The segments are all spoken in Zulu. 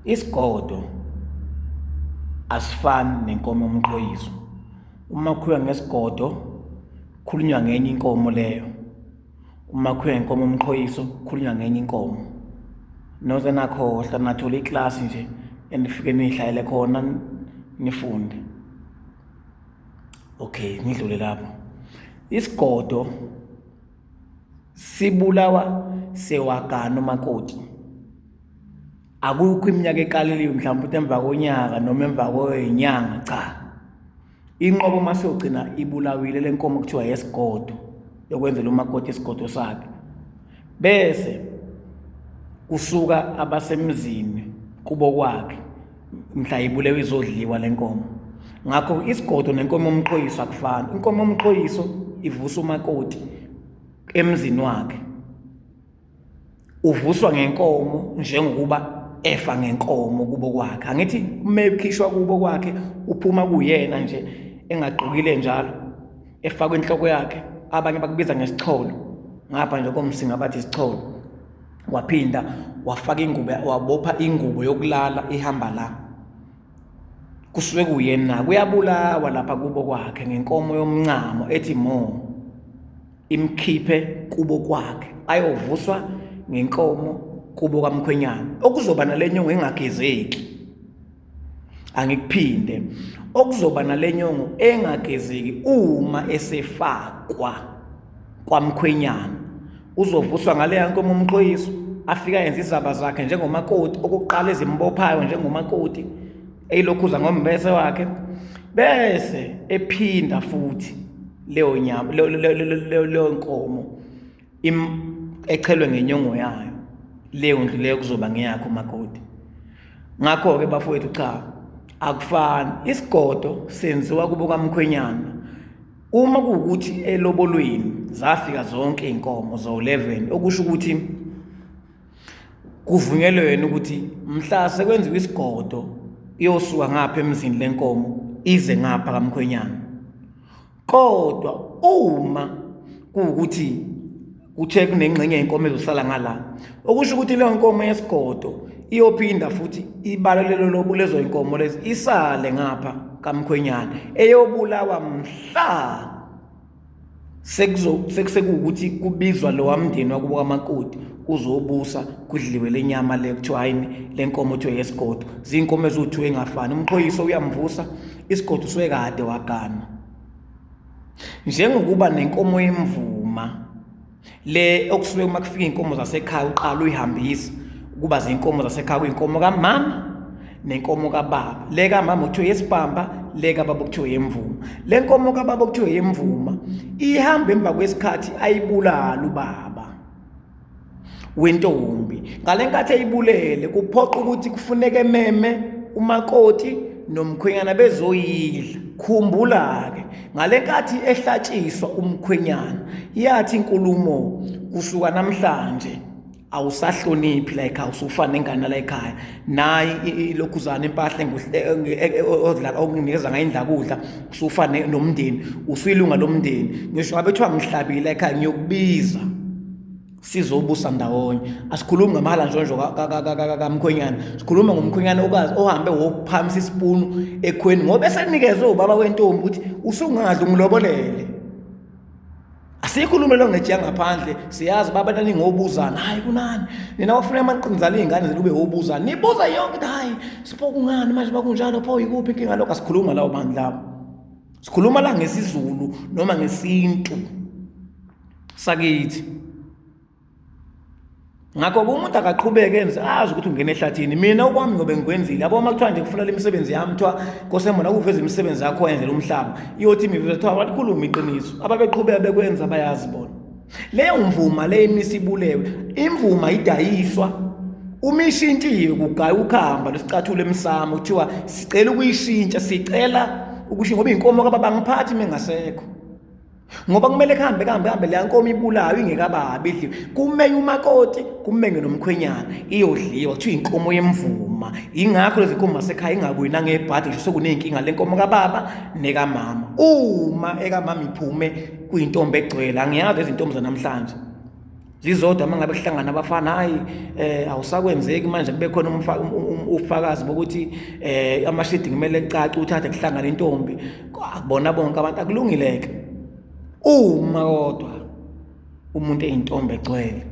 Isigodo asifani nenkomo yomqhoyiso. Uma kukhulunywa ngesigodo kukhulunywa ngenye inkomo leyo. Uma kukhulunywa ngenkomo yomqhoyiso kukhulunywa ngenye inkomo. Noze nakhohlwa nathola iklasi nje enifike nihlalele khona nifunde. Okay, ngidlule lapho. Isigodo sibulawa sewagana umakoti. Akukho iminyaka ekaleliwe mhlawumbe ukuthi emva konyaka noma emva kwenyanga cha. Inqobo uma siyogcina ibulawile le nkomo kuthiwa yesigodo yokwenzela umakoti isigodo sakhe. Bese kusuka abasemzini kubo kwakhe mhla ibulewe izodliwa le nkomo. Ngakho isigodo nenkomo yomqhoyiso akufani. Inkomo yomqhoyiso ivusa umakoti emzini wakhe. Uvuswa ngenkomo njengokuba efa ngenkomo kubo kwakhe. Angithi uma ekhishwa kubo kwakhe uphuma kuyena nje engagqokile njalo efakwe inhloko yakhe, abanye bakubiza ngesicholo, ngapha nje koMsinga bathi isicholo. Waphinda wafaka ingubo, wabopha ingubo yokulala ihamba la. Kusuke kuyena kuyabulawa lapha kubo kwakhe ngenkomo yomncamo ethi mo imkhiphe kubo kwakhe ayovuswa ngenkomo kubo kamkhwenyana okuzoba nalenyongo engagezeki. Angikuphinde, okuzoba nalenyongo engagezeki uma esefakwa kwamkhwenyana uzovuswa ngaleya nkomo umqhoyiso afika yenza izaba zakhe njengomakoti okuqala ezimbophayo njengomakoti eyilokhuza ngombese wakhe bese ephinda futhi leyo nyama leyo nkomo echelwe ngenyongo yayo leyo ndlu leyo kuzoba ngeyakho makoti. Ngakho-ke bafowethu cha akufani, isigodo senziwa kubo kamkhwenyana. Uma kuwukuthi elobolweni zafika zonke iy'nkomo zo-11 okusho ukuthi kuvunyelwene ukuthi mhla sekwenziwa isigodo iyosuka ngapha emzini lenkomo ize ngapha kamkhwenyana. Kodwa uma kuwukuthi kuthe kunengxenye yenkomo ezosala ngala, okusho ukuthi leyo nkomo yesigodo iyophinda futhi ibalelelo lobu lezo inkomo lezi isale ngapha kamkhwenyana eyobulawa mhla sekuwukuthi kubizwa lowa mndeni wakubo kamakoti uzobusa kudliwe le nyama le kuthiwa hayini le nkomo kuthiwa yesigodo. Zinkomo eziwu-two engafani, umqhoyiso uyamvusa, isigodo usuke kade wagana. Njengokuba nenkomo yemvuma le okusuke uma kufika iy'nkomo zasekhaya uqala uyihambisa ukuba zinkomo zasekhaya, kuyinkomo kamama nenkomo kababa. Le kamama kuthiwa yesibhamba, le kababa kuthiwa yemvuma. Le nkomo kababa kuthiwa yemvuma ihamba emva kwesikhathi ayibulala ubaba wentombi. Ngale nkathi eyibulele kuphoqa ukuthi kufuneke ememe umakoti nomkhwenyana bezoyidla. Khumbula-ke ngale nkathi ehlatshiswa umkhwenyana yathi inkulumo kusuka namhlanje awusahloniphi la ekhaya, usufana nengane la ekhaya. Nayi ilokhuzana impahla odla okunikeza ngayo indla kudla, usufana nomndeni, usuyilunga lomndeni. Ngisho ngabe kuthiwa ngihlabile ekhaya ngiyokubiza sizobusa ndawonye. Asikhulumi ngamahalanjonjo kamkhwenyana, sikhuluma ngomkhwenyana okazi ohambe wophamisa isipunu ekhweni ngoba esenikezwe ubaba wentombi ukuthi usungadla ungilobolele. Asiyikhulume lo ngejiya ngaphandle, siyazi baba nani ngobuzana. Hayi kunani nina wafuna amaqinizana iy'ngane zenu ube wobuzana nibuza yonke into. Hayi sipho kungani manje bakunjalo pho yikuphi inkinga lokho? Asikhuluma lawo bantu labo, sikhuluma la ngesiZulu noma ngesintu sakithi. Ngakho umuntu akaqhubeke enze azi ukuthi ungena ehlathini. Mina okwami ngobe ngikwenzile yabo. Uma kuthiwa nje kufunela imisebenzi yami, kuthiwa Nkosi yami ukuveza imisebenzi yakho wenzela umhlaba, iyothi imiveza kuthiwa walikhuluma iqiniso. Ababeqhubeka bekwenza bayazi bona. Leyo mvuma le imisibulewe imvuma idayiswa uma ishintshiwe kugaya ukhamba lwesicathulo emsamo, kuthiwa sicela ukuyishintsha, sicela ukushintsha ngoba inkomo kababa ngiphathi mengasekho, ngoba kumele kuhambe kuhambe kuhambe leya nkomo ibulawe ingekababi idliwe, kumenye umakoti kumenge nomkhwenyana iyodliwa, kuthiwa inkomo yemvuma. Ingakho lezi nkomo zasekhaya ingabuyi nangebhadi ngisho sekuney'nkinga le nkomo kababa nekamama. Uma ekamama iphume kuyintombi egcwele, angiyazi ezintombi zanamhlanje. Zizodwa uma ngabe kuhlangana abafana, hayi awusakwenzeki manje kube khona ufakazi bokuthi amashidi kumele kucace ukuthi ade kuhlangana intombi akubona bonke abantu akulungileke. Uma kodwa umuntu eyintombi egcwele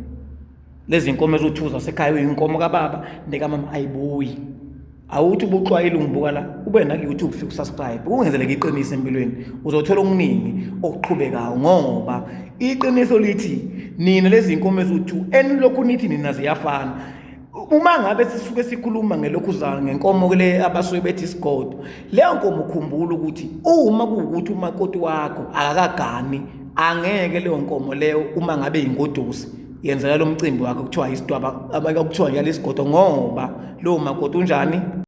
lezi nkomo eziwu-two zasekhaya uyinkomo kababa nekamama ayibuyi. Awuthi ubuxwayile ungibuka la ube naku-YouTube ufike usubscribe kungenzeleka iqiniso empilweni uzothola okuningi okuqhubekayo ngoba iqiniso lithi nina lezi nkomo eziwu-two enilokhu nithi nina ziyafana. Uma ngabe sisuke sikhuluma ngelokhuzana ngenkomo le abasuke bethi isigodo, leyo nkomo ukhumbula ukuthi uma kuwukuthi umakoti wakho akakagani angeke leyo nkomo leyo uma ngabe ingodusi yenzela lo mcimbi wakhe kuthiwa isidwaba abake kuthiwa njalo isigodo ngoba lowo makoti unjani.